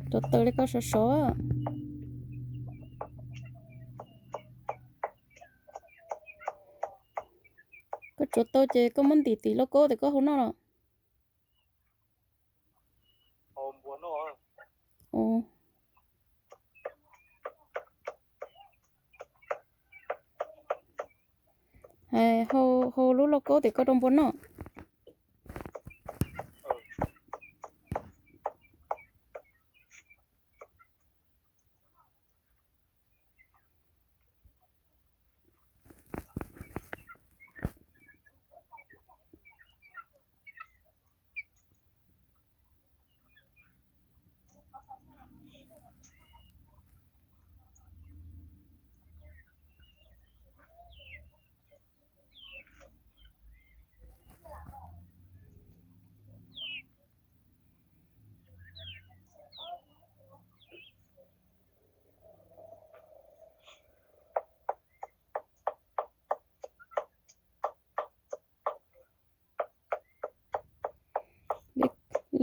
Tsuav tau li koj sov sov. Koj tsuav tau ces koj muab ntim tim lauj kaub ces koj hau noj los. Hau lub lauj kaub ces koj rau npua noj.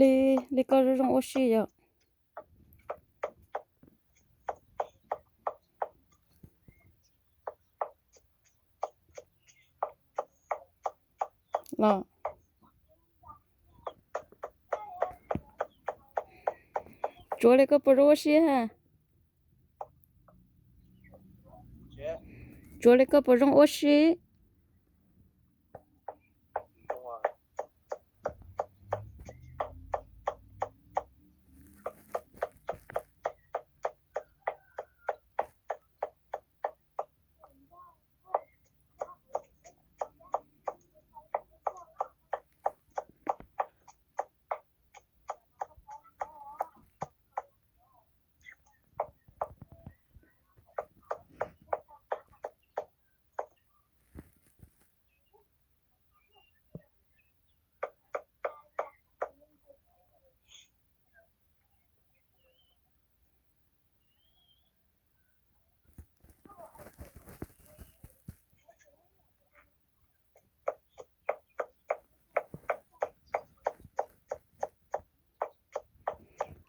Li, li koj zoo zoo ua si yom. Los, tsuav li koj puas zoo ua si ha? Tsuav li koj puas zoo ua si?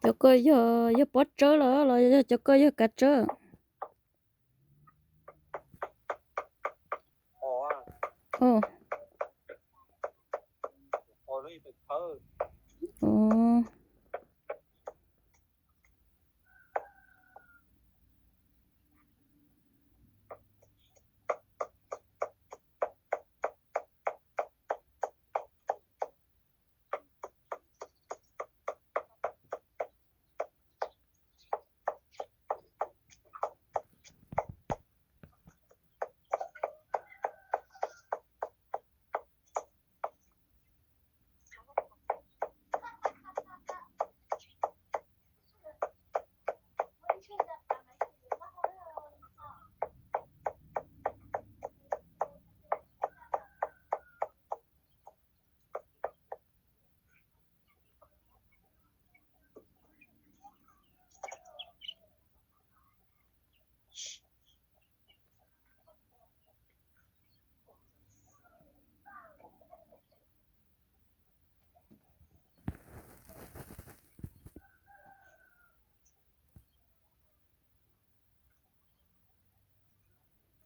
Cov ko yog, yog pob tsawb los los yog cov ko yog kav tsawb?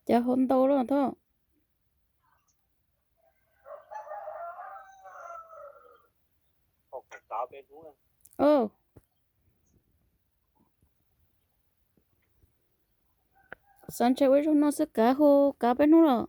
Cas hau ntau lawm thiab. Xav ntshe ua ib zaug no xwb kav hu kav peb hnub los.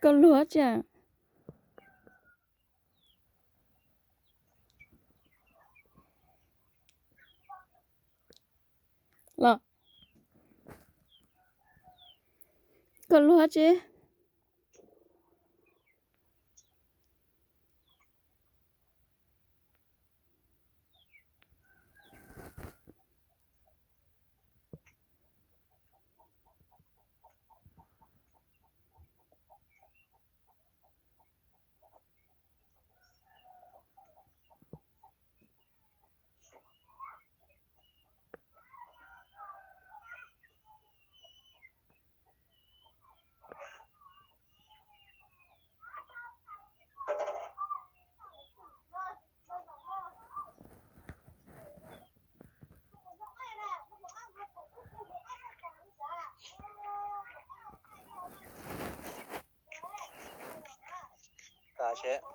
Koj luag tsi? Los, koj luag tsi? Tsheb